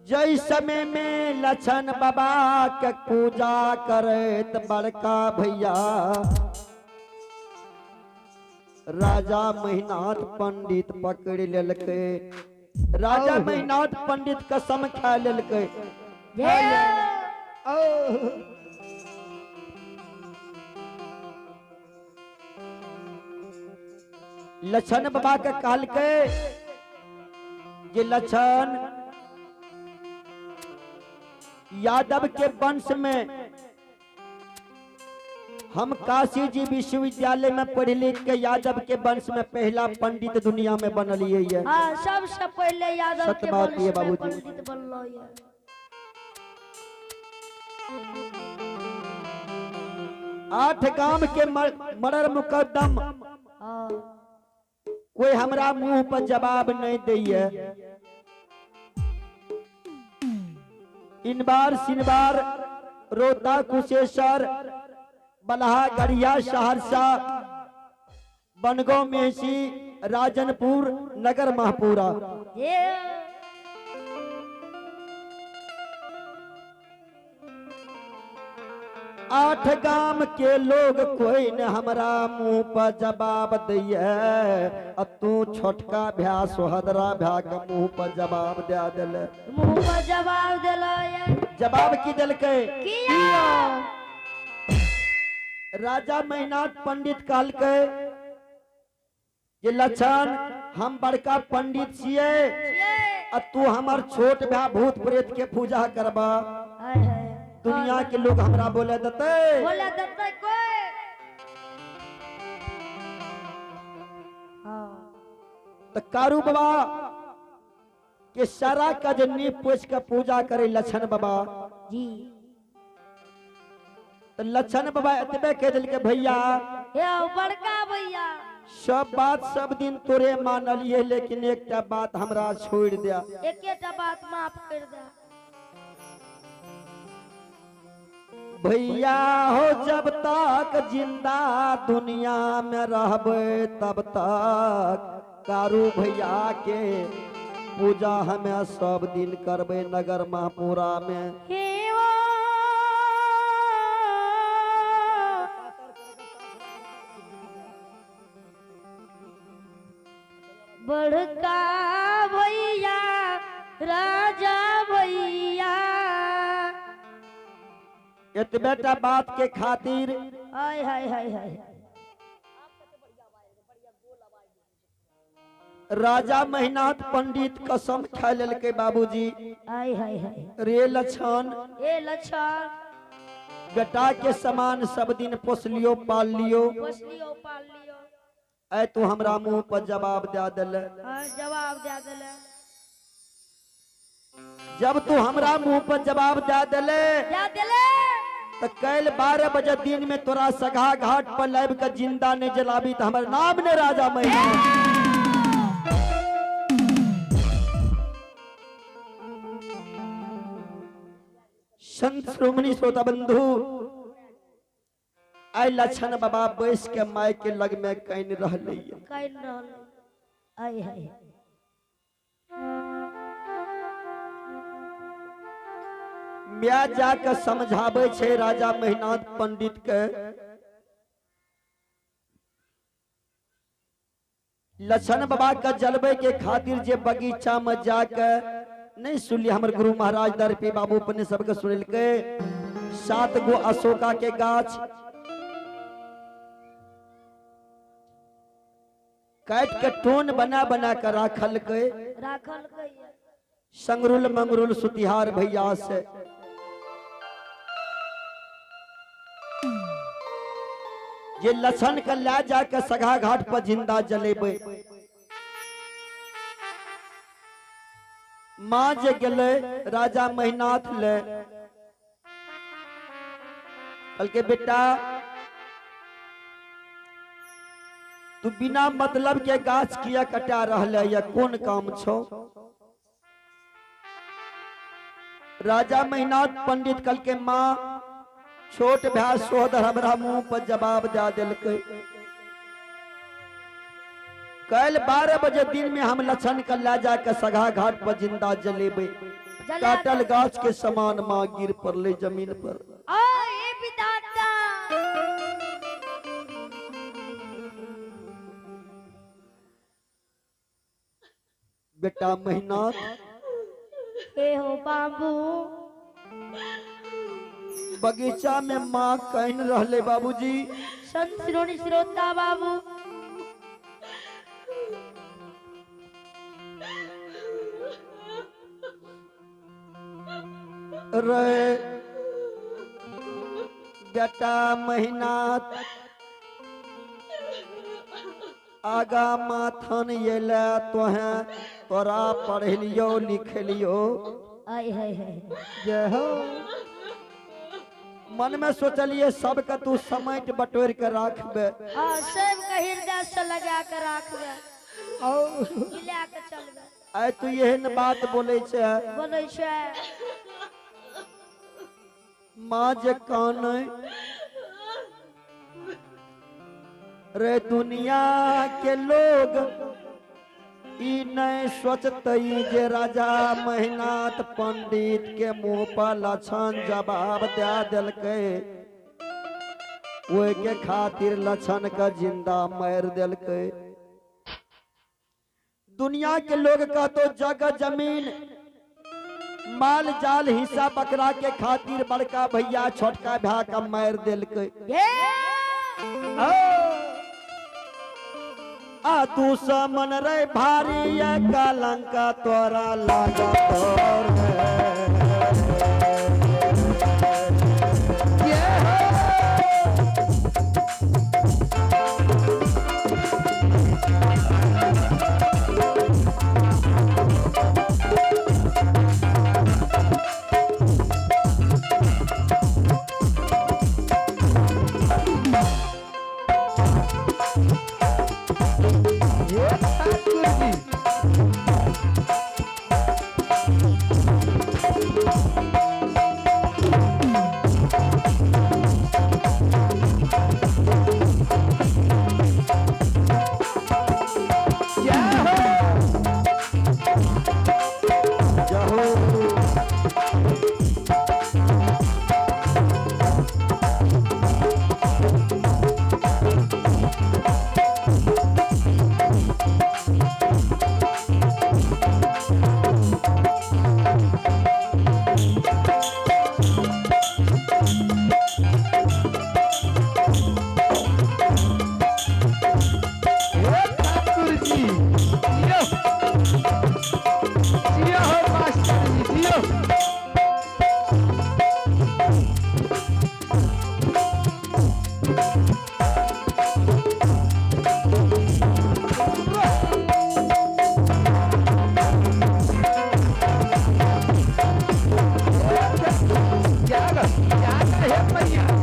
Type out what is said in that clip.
जै समय में लछन बाबा के पूजा करत बड़का भैया राजा महिनाथ पंडित पकड़ लेलकै। राजा महिनाथ पंडित कसम खा लेलकै। लछन बाबा के कहलकै जे लछन यादव के वंश में हम काशी जी विश्वविद्यालय में पढ़ लिख के यादव के वंश में पहला पंडित दुनिया में बनलिए है। सबसे पहले यादव के वंश में पंडित बनलो है। 8 गांव के मर्डर मुकदम कोई हमरा मुंह पर जवाब नहीं दैये। इनबार सिनबार रोता कुशेश्वर बलहा गढ़िया सहरसा बनगांव मेहसी राजनपुर नगर महपुरा। 8 गांव के लोग कोई न हमरा मुंह पर जवाब दिए, तू छोटका भ्या सोहदरा भ्या के मुंह पर जवाब दे दिले। मुंह पर जवाब दिले। जवाब की दिलकै? राजा महिनाथ पंडित कहलकै जे लछन हम बड़का पंडित छियै आ तू हमर छोट भ्या भूत प्रेत के पूजा करबा, दुनिया के लोग हमरा बोले देते, बोले देते कोई। तो कारू बाबा के सारा का जे नीप पोछ के पूजा करे लछन बाबा जी। तो लछन बाबा एतबे कह दिलकै भैया बड़का भैया सब बात सब दिन तोरे मानलिए, लेकिन एकटा बात हमरा छोड़ दे, एकेटा बात माफ कर दे भैया हो। जब तक जिंदा दुनिया में रहबे तब तक कारू भैया के पूजा हमें सब दिन करबे नगर महपुरा में। बड़का भैया राजा भैया एतबेटा बात के खातिर हाय हाय हाय हाय राजा महिनाथ पंडित कसम खा लेलकै बाबूजी। हाय हाय हाय रे लछन, ए लछन बेटा के समान सब दिन पोसलियो पाल लियो, पोसलियो पाल लियो, ऐ तू हमरा मुंह पर जवाब दे दिले। जवाब दे दिले। जब तू हमरा मुंह पर जवाब दे दिले तो कल 12 बजे दिन में तोरा सघा घाट पर लाइव के जिंदा नहीं जलाबी तो हमारे नाम ने राजा महिनाथ। संत श्रोमणी श्रोता बंधु आई लछन बाबा बैस के माय के लग में can रहले, can रहले। आय हाय म्या जाके समझाबै छै राजा महिनाथ पंडित के। लछन बाबा के जलबै के खातिर जे बगीचा में जाके नहीं सुनलिए हमर गुरु महाराज दरपी बाबू अपने सबके सुनलकै 7 गो अशोका के गाछ काट के टोन बना बना के राखलकै, राखलकै संगरुल मंगरुल सुतिहार भैया से। ये लछन के ला जाके सघा घाट पर जिंदा जलेबे। मां जे गेले राजा महिनाथ ले कहलकै बेटा तू बिना मतलब के गाछ किया कटा रहले या कोन काम छो? राजा महिनाथ पंडित कहलकै मां छोट भाई सोदर हमरा मुंह पर जवाब दे दिलकै। कल 12 बजे दिन में हम लक्षण के ला जाके सघा घाट पर जिंदा जलेबे। काटल गाछ के समान माँ गिर पड़ले जमीन पर। आए विधाता। बेटा महिनाथ हे हो बाबू। बगीचा में माँ कहन रहले बाबूजी। संत श्रोणी श्रोता बाबू। रे बेटा महिनाथ आगा माथन येला तोहे तोरा पढ़लियो लिखलियो। आय हाय हाय जय हो। मन में सोचलिए सबके तू समेट बटोर के राखबे। हां सब के हृदय से लगा के राखबे और मिला के चलबे। आय तू एहन बात बोलै छै बोलै छै। माँ जे कानै रे दुनिया के लोग ई नहीं सोचतई जे राजा महिनाथ पंडित के मुंह पर लक्षण जवाब दे देलकै, ओहि के खातिर लक्षण के जिंदा मार देलकै। दुनिया के लोग कहतो जगह जमीन माल जाल हिस्सा बकरा के खातिर बड़का भैया छोटका भैया का मार देलकै। आ दुश्मन रे भारी ये कलंक तोरा लगा तोर हे मैया।